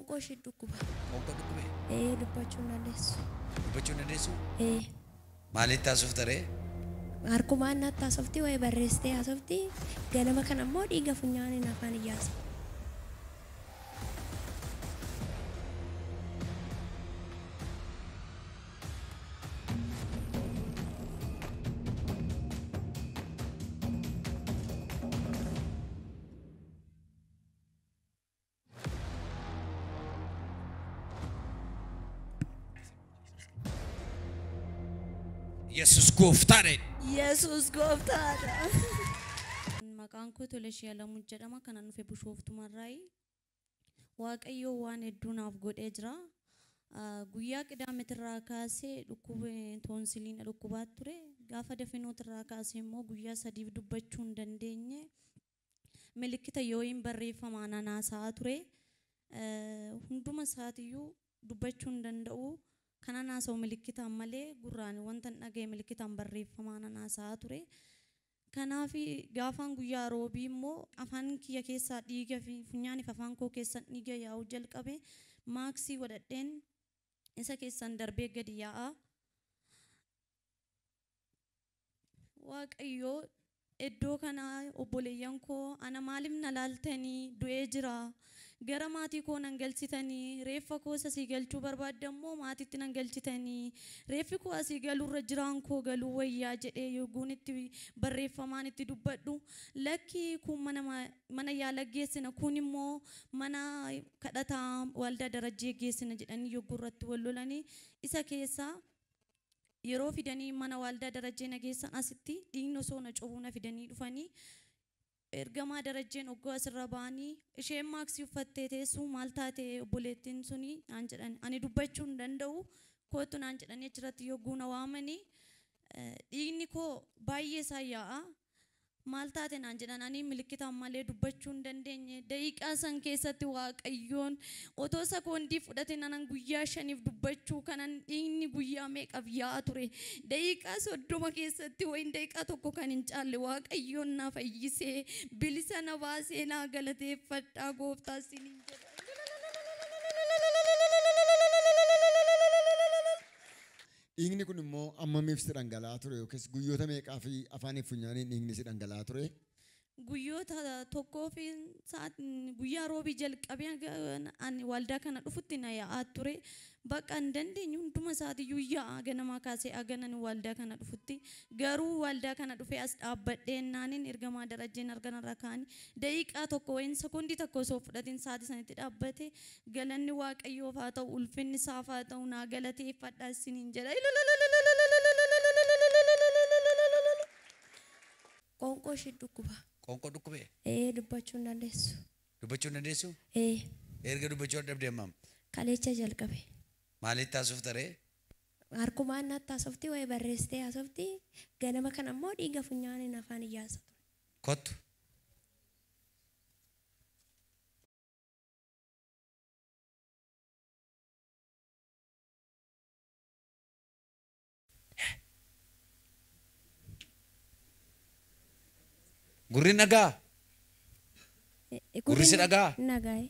Qoonqoo ishee dhukkuba. Qoonqoo dhukkube? Ee, dubbachuu hin dandeessu. Dubbachuu hin dandeessu? Ee. Maalitti haasofta ree? Harkumaan natti haasofti, wayii barreessitee haasofti. Ganama kana immoo dhiiga funyaaniin afaan iyyaasa. Yesus gooftaadha. Yesus gooftaadha. Maqaan koo Toleshii Alamuu jedhama. Kanan dhufe Bishooftumarraayi. Waaqayyo waan hedduu naaf godhee jira. Guyyaa qidaametirraa kaasee dhukkuba toonsiliin dhukkubaa ture. Gaafa dafinootirraa kaasee immoo guyyaa sadiif dubbachuu hin dandeenye. Milikkita yoo hin barreeffamaan haasa'aa ture. Hunduma isaatiyyuu dubbachuu hin danda'u. Kanan haasa'u milikkitaan malee gurraan wanta hin dhagaye milikkitaan barreeffamaan haasa'aa ture. Kanaaf gaafaan guyyaa roobii immoo afaan kiyya keessaa dhiiga fi funyaaniif afaan koo keessan dhiiga yaa'uu jalqabe. Maaksii godhadheen isa keessan darbee gadi yaa'a. Waaqayyo iddoo kana obboleeyyan koo ana maaliif na laaltanii du'ee jira. Gara maatii koo nan galchitanii reeffa koo asii galchuu barbaadda immoo maatiitti nan galchitanii reeffi koo asii galuurra jiraan koo galuu wayyaa jedhee yogguun itti barreeffamaan itti dubbadhu lakki kun mana yaala geessina kun immoo mana kadhataa waldaa darajjee geessina jedhanii yogguu irratti wal lolanii isa keessaa yeroo fidanii mana waldaa darajjee na geessan asitti dhiigni osoo na cobuu na fidanii dhufanii ergamaa darajjeen oggoo asirra ba'anii isheen maaksii uffattee teessu maal taate obboleettiin suni naan jedhan ani dubbachuu hin danda'u kootu naan jedhanii achirratti yogguu na waamanii dhiigni koo baay'ee isaa yaa'a maal taate naan jedhan ani milikkitaan malee dubbachuu hin dandeenye daqiiqaa san keessatti waaqayyoon otoo sekoondii fudhate nanan guyyaa shaniif dubbachuu kanan dhiigni guyyaa meeqaaf yaa'a ture daqiiqaa 30 keessatti wayin daqiiqaa tokko kan hin caalle waaqayyoon na fayyisee bilisa na baasee naa galateeffadhaa gooftaa isiniin jedha. Dhiigni kun immoo ammamiif si dhangala'aa ture yookiis guyyoota meeqaa fi afaaniif funyaaniin dhiigni si dhangala'aa ture? Guyyoota tokkoo fi guyyaa roobii jalqabee ani waldaa kana dhufutti na yaa'aa ture. Bakka hin dandeenye hunduma isaatiiyyuu yaa'a ganamaa kaasee haganan waldaa kana dhufutti. Garuu waldaa kana dhufee as dhaabbadhee naaniin ergamaa darajjeen arganarra kaanii daqiiqaa tokko wayin sekoondii tokko osoo fudhatiin sa'aatii sanitti dhaabbate galanni waaqayyoof haa ta'u ulfinni isaaf haa ta'u naa galateeffadhaa isiniin jedha. Qoonqoo ishee dhukkuba. Qoonqoo dhukkube? Ee, dubbachuu hin dandeessu. Dubbachuu hin dandeessu? Ee. Erga dubbachuu dadhabde hammam? Kaleecha jalqabe. Maalitti haasofta ree? Harkumaan natti haasofti, wayii barreessitee haasofti. Ganama kana immoo dhiiga funyaaniin afaan iyyaasa ture. Kottu. Gurri nagaa? Gurri si dhagaa? Nagaa.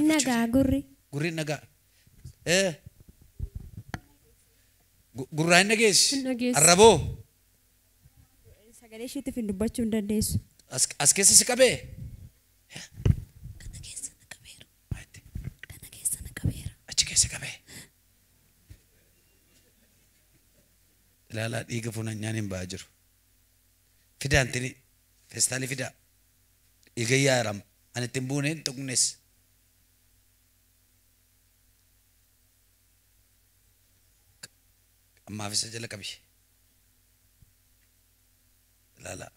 Nagaa gurri. Gurri nagaa. Gurraa hin dhageessi? Arraboo? Sagalee isheetiif hin dubbachuu hin dandeessu. As keessa si qabee? Kana keessa na qabeera. Kana keessa na qabeera. Achi keessa qabee. Ilaalaa dhiiga funyaan hin ba'aa jiru. Fidaa antini feestaalii fidaa. Dhiiga yaaram. Ani ittiin buune hin tuqnes. Ammaaf isa jala qabi. Ilaalaa.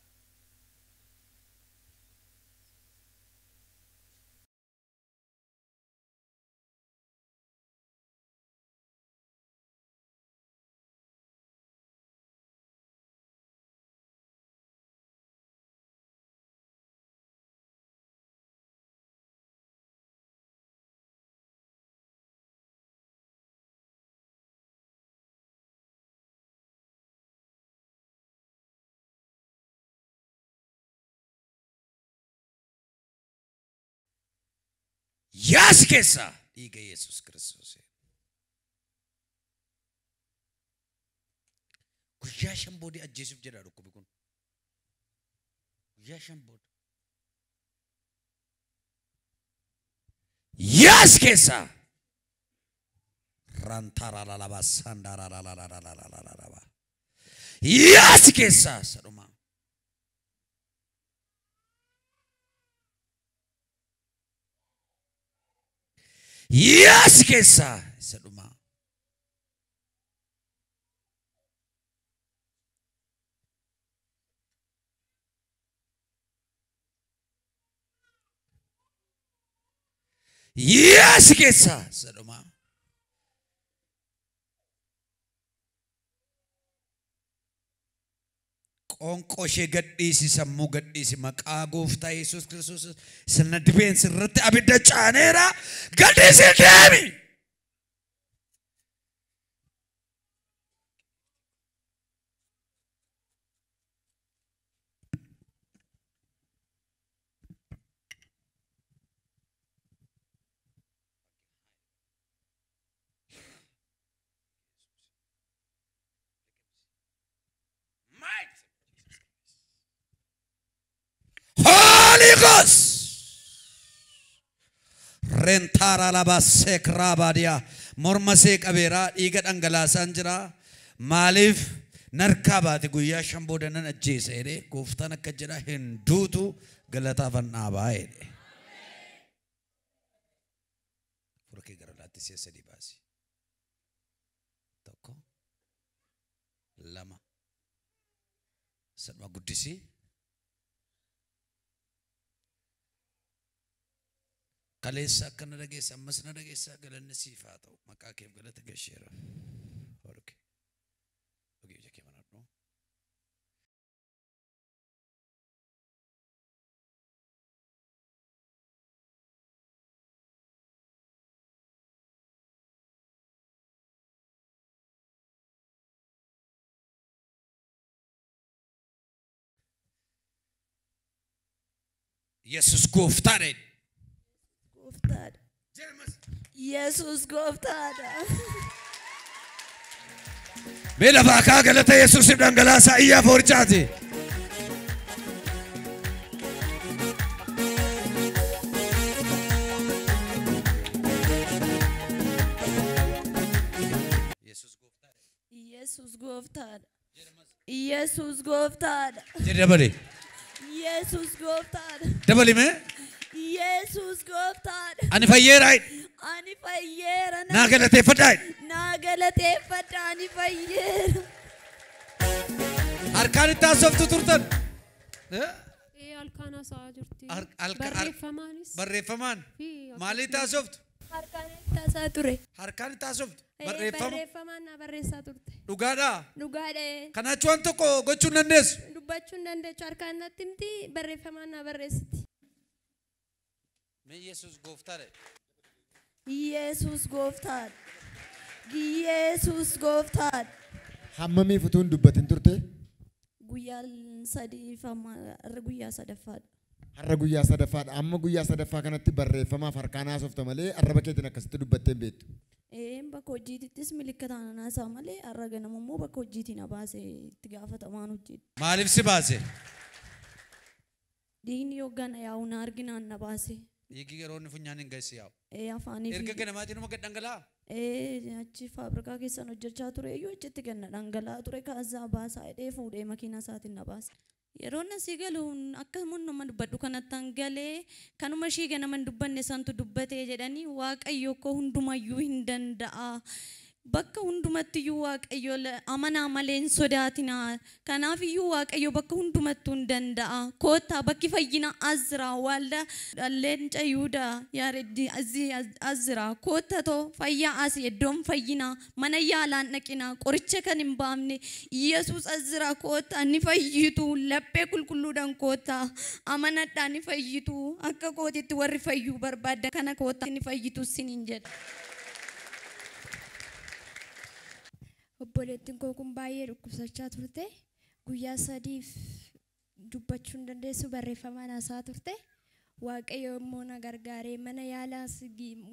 Yaas keessaa dhiiga Yesuus Kiristoos. Guyyaa 5 booda ajjeesuuf jedha dhukkubi kun. Guyyaa 5 booda. Yaas keessaa. Rantaraalalaba sandaraalalalalalalalaba. Yaas keessaa sadhuma. Yaas keessaa sadhuma. Yaas keessaa sadhuma. Qoonqoo ishee gadhiisi, sammuu gadhiisi, maqaa gooftaa Yesuus Kiristoos sirna dibeensi irratti abidda caaneera, gadhiisi deemi. Holy Ghost. Rentara sekrabadia morma see qabeera dhiiga dhangalaasaan jira. Maaliif narkaa baate guyyaa 5 booda nan ajjeesa jedhee gooftaan akka jedha hin duutu galataafan dhaabaa jedhe. Fuula kee gara laatti si'a 3 baasi. 1 2 3 guddisii. Kaleessa akka na dhageessa ammas na dhageessa galanni siif haa ta'u maqaa keef galata gasheera. Horke. Hogii ija kee banadhu. Yesus gooftaadha. Gooftaadha. Yesus gooftaadha. Mee lafaa kaa galata Yesuusiif dhangalaasaa iyyaa foorchaati. Yesus gooftaadha. Yesus gooftaadha. Jedhi dabali. Yesus gooftaadha. Dabali mee? Yesus gooftaadha. Ani fayyeera. Ani fayyeera. Naa galateeffadhaa. Naa galateeffadha. Ani fayyeera. Harkaan itti haasoftu turtan. Halkaan haasa'aa jirti. Barreeffamaanis. Barreeffamaan. Maalitti haasoftu? Harkaan itti haasa'aa ture. Harkaan itti haasoftu. Barreeffama. Barreeffamaan na barreessaa turte. Dhugaadhaa? Dhugaadha. Kanaachuu waan tokko gochuu hin dandeessu. Dubbachuu hin dandeessu. Harkaan natti himti barreeffamaan na barreessiti. Mee Yesuus gooftaadha. Yesus gooftaadha. Yesus gooftaadha. Hammamiif utuu hin dubbatin turte? Guyyaa 3 har'a guyyaa 3ffaadha. Har'a guyyaa 3ffaadha. Amma guyyaa 3ffaa kanatti barreeffamaaf harkaan haasofta malee arraba keetiin akkasitti dubbattee hin beektu. Bakka hojiittis milikkataan haasaa malee har'a ganama immoo bakka hojiitiin na baase itti gaafatamaan hojjedhe. Maaliif si baase? Dhiigni yoggaan yaa'u na arginaan na baase. Dhiigni yeroo inni funyaan hin geessi yaa'u. Afaanii fi. Erga ganamaatiin uma gad dhangala'aa? Achi faabrikaa keessan hojjechaa ture iyyuu achitti ganna dhangala'aa ture kaasaa baasaa hidhee fuudhee makiina isaatiin na baase. Yeroo nasii galu akka nama dubbadhu kanatti galee kanuma ishii ganama hin dubbanne santu dubbatee jedhanii Waaqayyo koo hundumayyuu hin danda'a. Bakka hundumattiyyuu Waaqayyo amanaa malee hin sodaatinaa. Kanaafiyyuu Waaqayyo bakka hundumattuu hin danda'a. Koottaa bakki fayyina as jira. Waldaa Leenca Yihudaa Yaareddi as jira. Koottatoo fayyaa as iddoon fayyinaa mana yaalaan dhaqinaa qoricha kan hin baafne Yesuus as jira. Koottaa ni fayyitu. Laphee qulqulluudhaan koottaa amanadhaa ni fayyitu. Akka kootitti warri fayyuu barbaadan kana koottaa ni fayyitu siniin jedha. Obboleettiin koo kun baay'ee dhukkubsachaa turte. Guyyaa 3 dubbachuu hin dandeessu barreeffamaan haasa'aa turte. Waaqayyo immoo na gargaaree mana yaalaas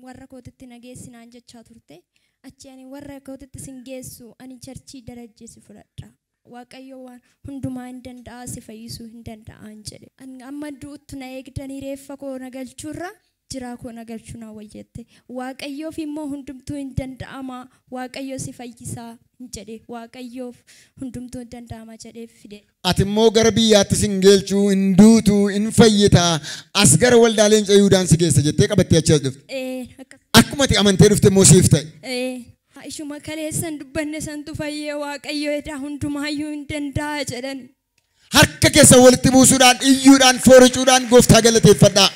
warra kootitti na geessinaan jechaa turte. Achi ani warra kootitti sin geessu, ani churchii Darajjee si fudhadha. Waaqayyo waan hundumaa hin danda'a, si fayyisuu hin danda'an jedhe. Ani amma du'uttu na eegdanii reeffa koo na galchuurra jiraa koo na galchuu na wayyette. Waaqayyoof immoo hundumtuu hin danda'ama, Waaqayyo si fayyisaa hin jedhe. Waaqayyoof hundumtuu hin danda'ama jedhee fide. Ati immoo gara biyyaatti sin geelchuu, hin duutu, hin fayyitaa, as gara waldaa Leenca Yihuudaan si geessa jettee qabattee achi as dhufte. Ee, akka Akkuma ati amantee dhufte immoo siif ta'e. Ee, ishuma kaleessan dubbanne santu fayyee, Waaqayyo edaa hundumaayyuu hin danda'a jedhan. Harka keessan walitti buusuudhaan, iyyuudhaan, fooricuudhaan gooftaa galateeffadhaa.